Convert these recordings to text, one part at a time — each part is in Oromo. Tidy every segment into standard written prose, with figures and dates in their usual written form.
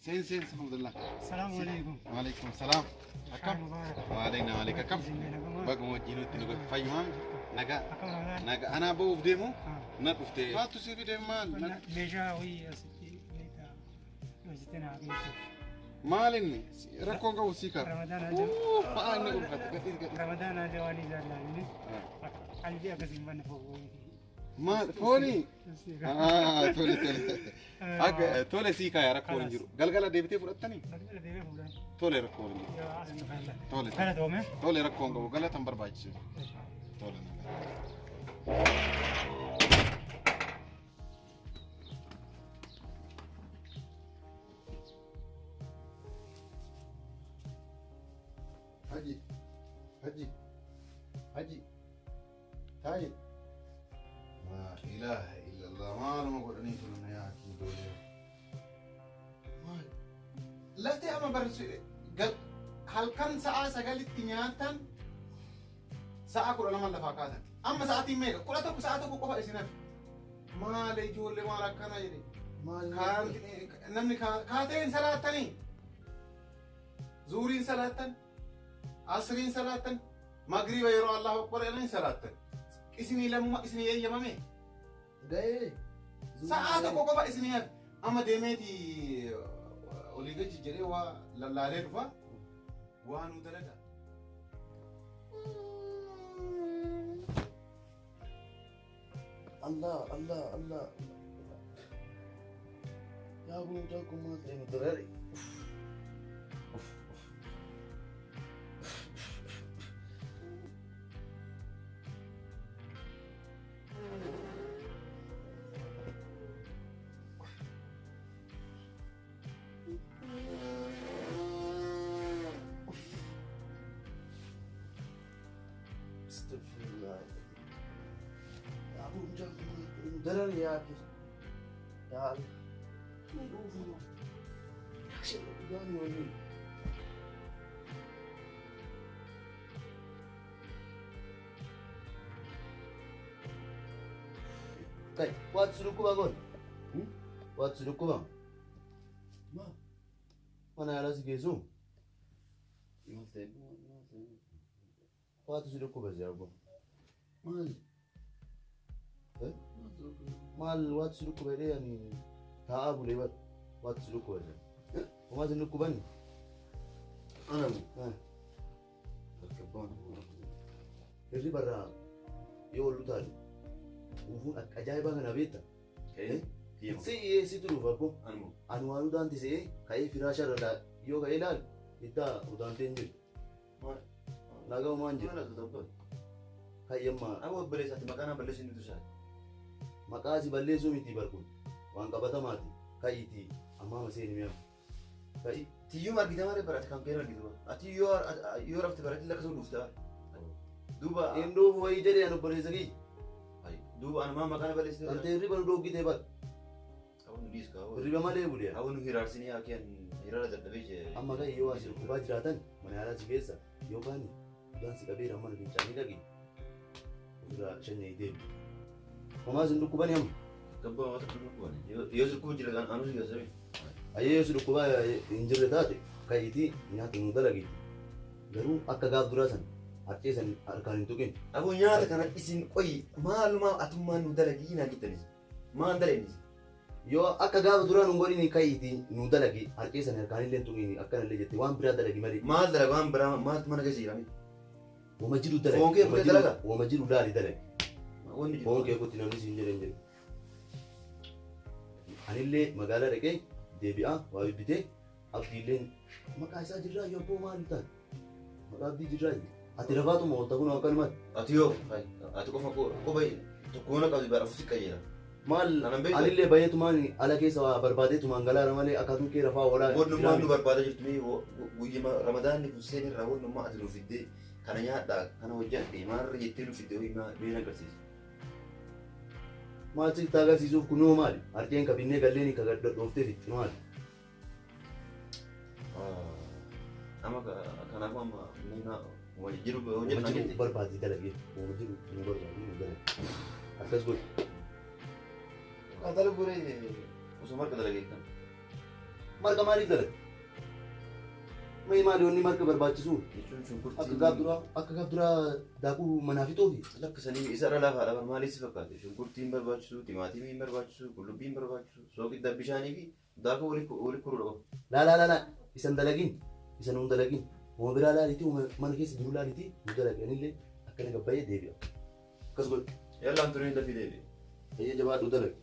Seen seen alhamdulillah. Salaamu alaikum. Waalaikum salaam. Akkam? Waalaikum waalaikum akkam? Baguma wajjin nutti nu godhe. Fayyumaa? Nagaa. Nagaa. Anaa ba'uuf deemu na dhufte. Maaltu si fide maal? Meeshaa wayii asitti beektaa hojjete naa beektu. Maal inni? Rakkoon qabu sii ka'a. Ma'aa inni ulfate. Gadhiis gadhiis. Ramadaan haja waan isaan laalini qalbii akkasiin banne foowwii. Maal foonii? Tole tole. Akka tole sii kaaya rakkoon hin jiru. Galgala deebitee fudhattanii? Galgala deebitee fudhan. Tole rakkoon hin jiru. Tole. Galatoome. Tole rakkoon qabu galatan barbaachisu. Tole. Haji, Haji, Haji, Tayi. La ilaha illallah maaluma godhanii turan yaa kiilolee. Maal? Lafti amma barsu halkan sa'a 9tti nyaatan sa'a 12 lafaa kaatan. Amma sa'aatiin meeqa? 11 sa'a 1 qofa isin hafe. Maal ijoollee maal akkana jedhe? Namni kaateen salaattanii? Zuuriin salaattan? Asriin salaattan? Magriiba yeroo Allahu akbar jedhanii salaattan? Isinii lamuma isinii eeyyamame? Ga'ee. Sa'a 1 qofa isinii hafe. Amma deemeeti olii gaji jedhee waa lallaalee dhufa. Waa nuu dalaga. Allah Allah Allah. Yaa kun mucaan kun maal ta'e nu darare. Astagfirullah. Yaa kun mucaan kun maal ta'e nu darare yaa akhi. Yaa Allah. Ni dhufu. Dhugaan waliin. Kai, waatu si dhukkuba goon? Waatu si dhukkuba? Maal? Mana yaalaa si geessu? Maal ta'e? Waatu si dhukkuba si abbo. Maal? Maal waatu si dhukkuba jedhee ani taa'aa bulee bar. Waatu si dhukkuba si. Homaa si dhukkubani? Ana mu. Dargabbaan. Hirriba irraa yoo ol utaalu dhufuun akka ajaa'ibaa kana beekta. Si'ee situ dhufa abbo. Ani waan udaanti se'ee ka'ee firaasha irra yoo ka'ee ilaalu iddaa udaantee hin jiru. Nagaa homaa hin jiru. Kayyammaa. Amma obboleessaati maqaa naa balleessu inni tusaa. Maqaa si balleessuu miti bar kun waan qabatamaati. Ka'iitii ammaa seeni mi'a. Ka'i. Tiyyuma argite malee barate kan kee argite. Ati yoo rafte barate lakka dhufta. Duuba. Hin dhufu wayii jedhee ani obboleessa kiyya. Duuba ani maa maqaa na balleessite. Kan ta'e hirriba nu dhoggite bar. Hirriba malee bulee. Hawwa nu hiraarsinii haa kennu hiraara dadhabee jee. Amma ka'i yoo asii dhukkubaa jiraatan mana yaalaa si keessa yookaan udaan si qabeera mana fincaanii dhaqi. Ofirraa shanyii deemi. Homaa sin dhukkubani amma. Gabbaa waan tokko dhukkubani. Yoo si dhukkuba jira kan anuu si geessame. Ayyee yoo si dhukkubaa hin jirre taate ka'iitii nyaata nu dalagiiti. Garuu akka gaaf duraa san harcee san harkaan hin tuqin. Aboo nyaata kana isin qoyi maalumaa atummaan nu dalagii naa jettanis. Maan dalagnis? Yoo akka gaafa duraa nu godhini ka'iitii nu dalagi harcee san harkaan illee hin tuqini akkanallee jette waan biraa dalagi malee. Maal dalaga waan biraa maaltu mana keessa jira? Wama jiru dalagi. Foon kee Wama kutee jiru dalaga? wama jiru laali dalagi. Wanni jiru. Foon kee kutti namni siin jedhe hin jiru. Anillee magaalaa dhaqee deebi'aa waa bibbitee abdiilleen maqaa isaa jirraa yoo abboo maal taate? Maqaa abdii jirraa ati rafaatuma oolta kun akkanumatti. Ati yoo ati qofa qofa tokkoon qabdi bara fusi qajeela. Maal Kanan beektu? anillee bayeetumaan ala keessa waa barbaadeetumaan galaara malee akaakuu kee rafaa oolaa Wannummaan nu barbaadaa jirtu mee guyyuma ramadaanni kun seen irraa wannummaa ati nu fiddee kana nyaadhaa kana hojjadhe maalirra jettee nu fiddee ho'i mee na agarsiisa. Maal sitti agarsiisuuf kunoo maali? Harceen kabinnee galleen ka dhooftee fixxi maali? Amma kanaafuu amma mee jiru Wama hojjetu jiru barbaadii dalagee wama jiru nu barbaadii nu dalage. Akkas godhi. Qaxala guree osoo marqa dalagee kan. Marqa maaliif dalagde? Mee maali wanni marqa barbaachisu? Jechuun shunkurtii. Akka gaaf duraa daakuu manaa fixuufi. Lakkisanii isa irra lafaadha maaliif si fakkaate? Shunkurtiin barbaachisu, timaatimiin barbaachisu, qullubbiin barbaachisu, sooqidda bishaanii fi daakuu wali kuruudha qofa. Laa laa laa laa isan dalagin isan nun dalagin. Uma biraa laaliiti uma mana keessa jiru laaliiti nu dalagi anillee akkana gabbayee deebi'a. Akkas godhi. Yallaan tureen dafii deebi'e. Eeyyee jabaadhu dalagi.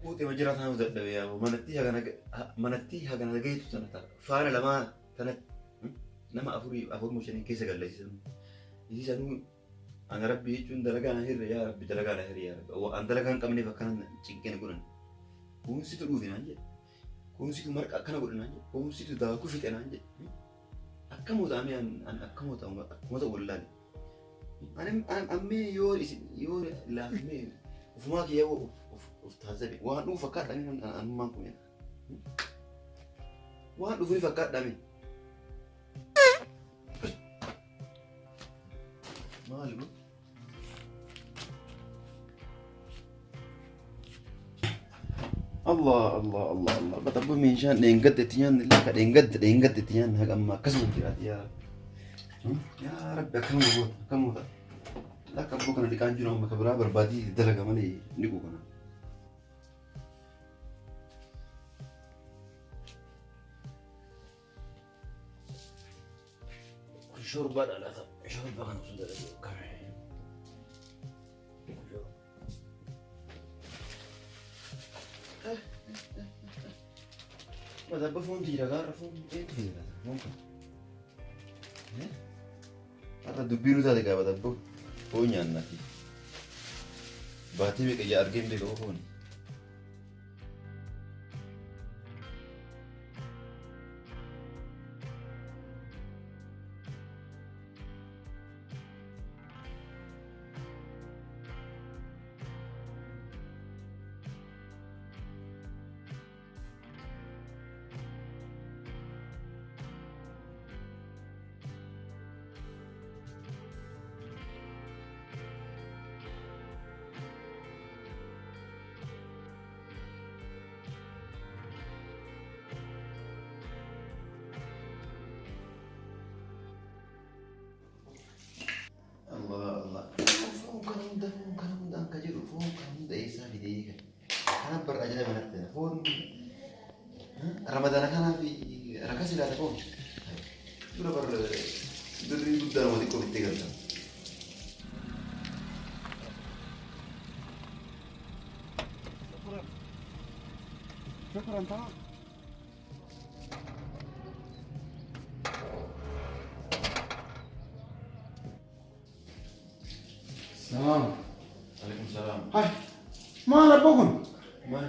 Fuutee ma jiraatan dadhabe yaa manatti hagana gaheetu sana ta'a. Faana lamaa tanatti nama afurii afur moo shanii keessa gallasiisan. Isiisanuu ana rabbi jechuun dalagaa na hirre yaa rabbi dalagaa na hirre yaa rabbi. An dalagaa hin qabneef akkana cinqina godhan. Kuunsitu dhuufe naan jedhe. Kuunsitu marqa akkana godhe naan jedhe. Kuunsitu daakuu fixe naan jedhe. Akkamoo ta'amee an akkamoo ta'u akkuma ta'u wallaale. Ammee yoo isin yoo laafmee ufumaa kiyya of taasisabe waan dhufu fakkaadhame anummaan kun waan dhufu fakkaadhame. Maali kun? Allah Allah Allah Allah Batabbu meeshaan dheengadda itti nyaanne illee akka dheengadda dheengadda itti nyaanne haqa ammaa akkasuma jiraati yaa Rabbi. Yaa Rabbi akkam goota akkam goota. Lakka abboo kana dhiqaan jiru amma ka biraa barbaadii dalaga malee dhiqu kana. Kun shorbaadha laata. Shorbaa kana osoo dalagee akkami. Madabba foon jira gaara foon eenyu fide laata foon kana. Har'a dubbii nu taate qaba dabbo foon nyaannaati. Baatii meeqa ija argee hin beeku foon. Allah Allah. Foon kana hunda foon kana hunda akka jedhu foon kana hunda eessaa fidee kan. Kana barra jala manatti foon ramadaana kanaa fi rakas ilaata foon. Dura barra birrii guddaa nama xiqqoo bittee galta. شكرا تمام. سلام. Alaikum salaam. Hai. Maal abboo kun? Maal?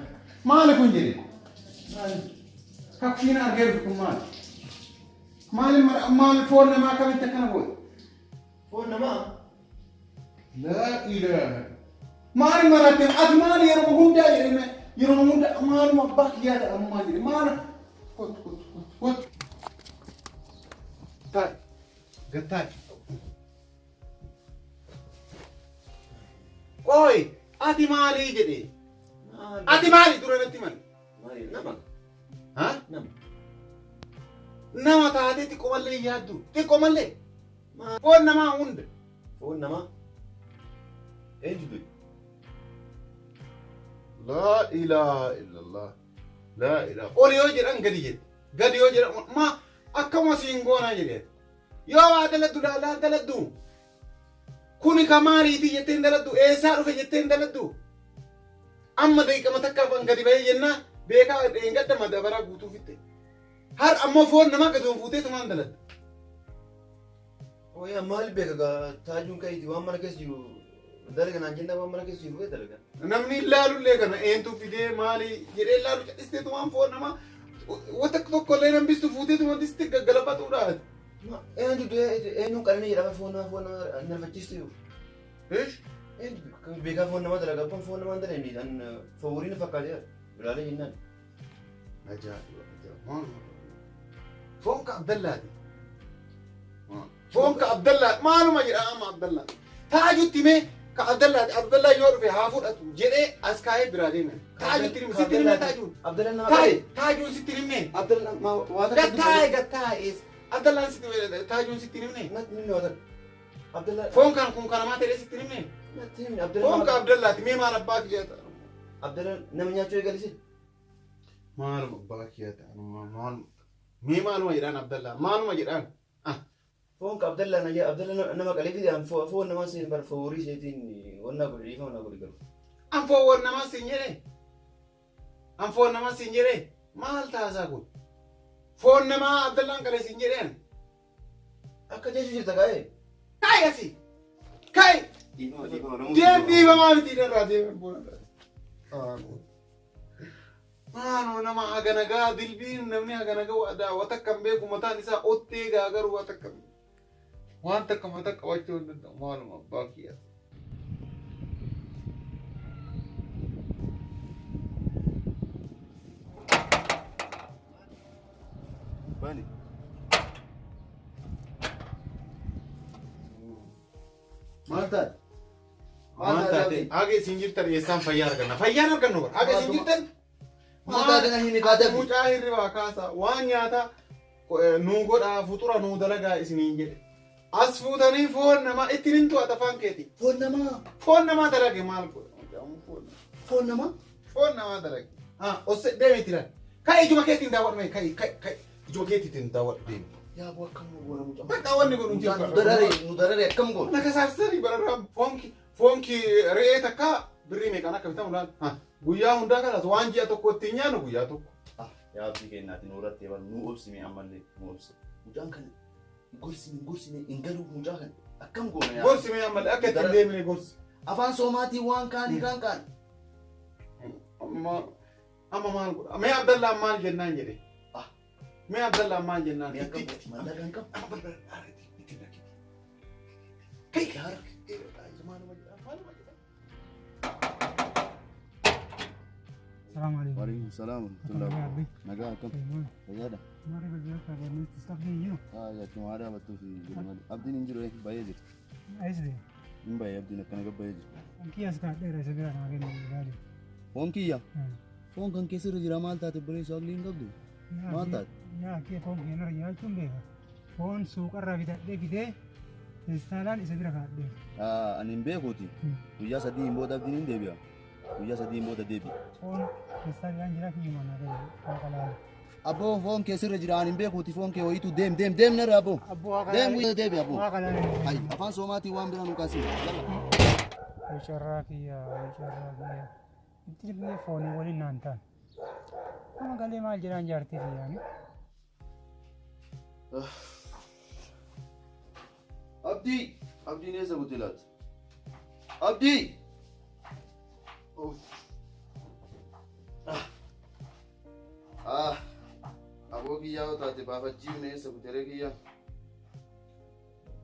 Maali kun jedhe? Maal? Kakkiin argee dhufu kun maali? Maali maal foon namaa akkamitti akkana godhe? Foon namaa? Laa ilaaha. Maali maratte ati maali yeroo hundaa jedhame yeroo hunda maaluma abbaa kiyyaa ta'an maal jedhe maal kottu kottu kottu kottu. Taa'e gad taa'e. Qoy ati maalii jedhe? Ati maali dura natti mali? Maali? Nama. Ha? Nama. Nama taatee xiqqoo mallee hin yaaddu. Xiqqoo mallee. Foon namaa hunda. Foon namaa? Eenyu du'e? Laa ilaaha illallah. Laa ilaaha. Ol yoo jedhan gadi jedhe. Gadi yoo jedhan ma akkuma siin goonaa jedhe. Yoo waa daladdu laalaa daladdu. Kuni ka maaliiti jettee hin daladdu. Eessaa dhufe jettee hin daladdu. Amma daqiiqama takkaaf an gadi bahee jennaa beekaa dheengadda madabaraa guutuu fitte. Har ammoo foon namaa gadi fuutee tumaan daladda. Wayyaa maal beeka gaa taajuun ka'iiti waan mana keessa jiru dalaga naan jennaan waan mana keessa jiru kee dalaga. Namni ilaalullee kana eentu fidee maali jedhee ilaalu callisteetu waan foon namaa wanta tokko illee nambistu fuuteetuma disti gaggalafatuudha. Eenyu du'e eenyuun qalanii jedhama foon namaa narfachiistu jiru. Ish? Eenyu akkamitti beekaa foon namaa dalaga abbaan foon namaa hin dalagne an fooriin fakkaatee ilaalee jennaan. Ajaa'iba ajaa'iba. Foon ka Abdallaati. Foon ka Abdallaa maaluma jedha amma Abdallaa. Taajutti mee ka Abdallaa Abdallaa yoo dhufe haa fudhatu jedhee as kaa'ee biraa deeme. Taajutti hime sitti hime taajuun. Abdallaan nama qalee. Taajuun sitti himne. Abdallaan waa takka. Gattaa'e gattaa'e. Abdallaan sitti taajuun sitti himne. Natti himne waa takka. Abdallaan. Foon kan kun kanamaa ta'ee sitti himne. Natti himne Foon Abdallaan. ka Abdallaati mee maal abbaa kiyya ta'a. Abdallaan nama nyaachuu eegalise. Maaluma abbaa kiyya ta'a maaluma. Mee maaluma jedhaan Abdallaa maaluma jedhaan. Foon ka Abdallaan Abdallaan nama qalee fide foon namaa seen bar foorii seetiin wannaa godhe dhiifama naa godhe garuu. An foon namaa siin jedhee. An foon namaa siin jedhee maal taasaa kun? Foon namaa Abdallaan qalee siin jedheen. Akka jechu jirta kaa'ee. Ka'i asii! Ka'i! Dhiifama dhiifama namoota. Deem dhiifamaa miti irraa deem boona. Maaloo nama haganagaa dilbiin namni haganagaa waa takka hin beeku mataan isaa ottee gaagaru waa takka hin beeku. Waan takka mataa qabachuu hin danda'u maaluma abbaa kiyya. Bani. Maal taate? Maal taate? Haga isin jirtan eessaan fayyaa arganna? Fayyaan argannu bara. Haga isin jirtan Maal taate na himi kaa dafi. Mucaa hirribaa kaasa waan nyaataa nuu godhaa futura nuu dalagaa isiniin jedhe. As fuutanii foon namaa ittiin hin to'ata afaan keeti. Foon namaa. Foon namaa dalage maal godha? Foon namaa. Foon namaa dalage. Haa osse deemi itti ilaali. Ka'i ijuma keetiin daawwadhu mee ka'i ka'i ka'i ijuma keetiitiin daawwadhu deemi. Yaa boo akkam nu goona mucaa. Bakka wanni godhu hin jiru. Nu darare nu darare akkam goona. Na kasaarsanii bararraa foonki re'ee takka birrii meeqaan akka bitamu laal. Haa guyyaa hundaa kanas waan ji'a tokko ittiin nyaannu guyyaa tokko. Yaa abdii kennaatiin horattee bar nu obsime ammallee nu obse. Mucaan kana gorsine gorsine hin galuuf mucaa kana akkam goona yaa. Gorsi mee ammallee akka ittiin deemne gorsi. Afaan soomaatiin waan kaanii kaan kaan. Amma amma maal godha? Mee Abdallaan maal jennaan jedhe? Ah. Mee Abdallaan maal jennaan? Mee akkam maallaqa hin qabu. Amma balbala dhaarratti ittiin dhaqi. Kai gaara. Maaluma jedha? Maaluma jedha? Salaamu alaikum. Waalaikum salaam Nagaa abbi. Nagaa akkam fayyaadha. Maarri bilbila kaabanii istaafni hin jiru. Haa achuma aadaa battuu fi jiru malee. Abdiin hin jiru baay'ee jira. Eessa deema? Hin baay'ee abdiin akkana gabbayee jira. Kiyya as kaadheera isa bira naa kennu ilaali. Foon kiyya. Foon kan keessa irra jira maal taate obboleessu aqlii hin qabdu? Maal taate? Yaa kee foon keenarra jiraachuun beeka. Foon suuqarraa bitadhee fidee feestaalaan isa bira kaadheera. Ani hin beekuuti. Guyyaa sadiin booda abdiin hin deebi'a. Guyyaa sadiin booda deebi'a. Foon feestaalaan jira kiyyuma naa kennu waaqa laala. Abboo foon keessa irra jira ani hin beekuuti foon kee wayiitu deem deem deem narra abboo. Abboo waaqa Deem laala. guyyaa deebi abboo. Waaqa laala. Hayi afaan soomaatiin waan biraa nu kaasii. Carraa kiyya carraa kiyya. Itti illee foonii waliin naan ta'an. Amma galee maal jedhaan jaartii kiyyaani. Abdii! Abdiin eessa butte laata? Abdii! Ah! Aboo kiyyaa yoo taate baafachiifne eessa butte ree kiyyaa?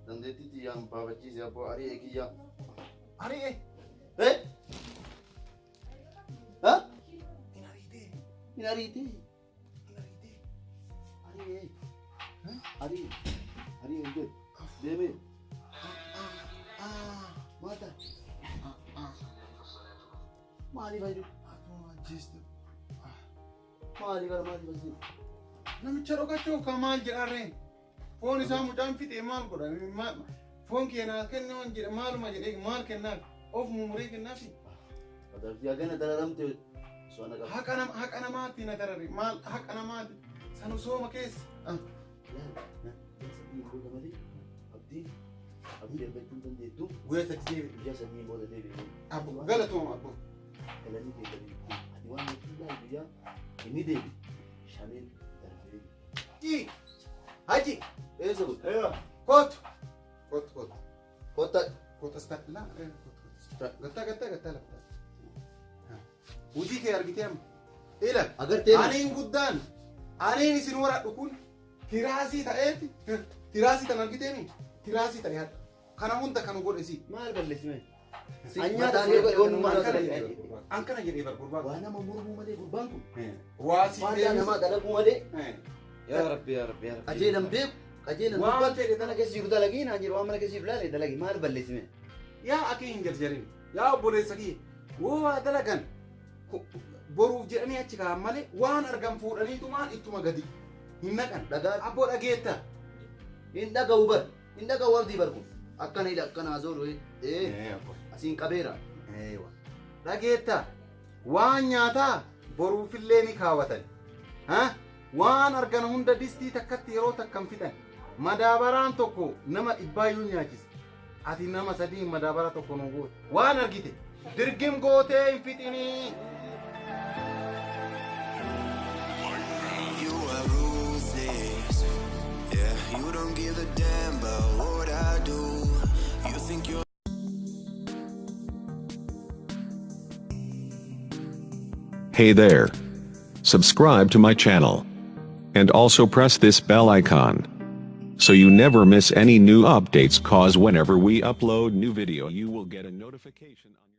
Dandeettii tiyyaan baafachiise aboo ari'ee kiyyaa. Ari'ee. Eh? Ha? Hin ariitee. Ari'ee. Ari'ee. Ari'ee hin jedhu. Deemee. Maal taate? Maaliif ayidu? Maali gara maaliif asii? Namicha dhokachuu ka maal jedhaan foon isaa mucaan fixee maal godha? Foon keenyaa kennuu waan jedhe maaluma jedhee maal kennaaf? Of mumuree kennaafi? Adartii hagana dararamte soona qaba. Haqa nama haqa namaatti na darare maal haqa namaatti sanu sooma keessa. Guyyaa sadiin booda malee abdiin abdii argachuu hin dandeettu. Guyyaa sadii deebi'e. Guyyaa sadiin booda deebi'e. Abbo galatooma abbo. Galanii kee galanii. Ati waan nuti ilaalu guyyaa inni deebi. Shameen darbee. Haji Haji Eessa butte? kootu kootu kootu Kottaa. kootu as ta'a laa kootu kootu gattaa gattaa gattaa lafta. Hojii kee argitee amma. Ila Agartee aniin guddaan aniin isin waradhu kun tiraasii ta'eeti tiraasii tan argiteemi tiraasii ta'e hadha kana hunda kan godhe si. Maal balleessime? Anyaata si godhe onnummaa An kana kana jedhee bar an kana jedhee bar gurbaa. Waa nama mormuu malee gurbaan kun. Waa si Faayidaa namaa dalaguu malee Yaa Rabbi yaa Rabbi yaa Rabbi. ajeelan beeku. Qajeelan Waan fedhe mana keessa jiru dalagii naan jiru waan mana keessa jiru laale dalagii maal balleessime? Yaa akii hin jarjarin. Yaa obboleessa kiyya. Woo waa dalagan boruuf jedhanii achi kaa'an malee waan argan fuudhaniitumaan ittuma gadi hin naqan. Dhagaa Abboo dhageetta. hin dhaga'u bar hin dhaga'u abdii bar kun akkana hidha akkana haasoo ee asiin qabeera. Dhageetta. Waan nyaataa boruufillee ni kaawwatan. Ha? Waan argan hunda distii takkatti yeroo takkan fixan. Madaabaraan tokko nama dhibbaayyuu nyaachisa. Ati nama sadii madaabara tokko nu goote. Waan argite dirgim gootee hin fixinii. You are ruthless. Yeah, you don't give a damn about what I do. You think you're Hey there. Subscribe to my channel. And also press this bell icon. So you never miss any new updates, cause whenever we upload new video you will get a notification on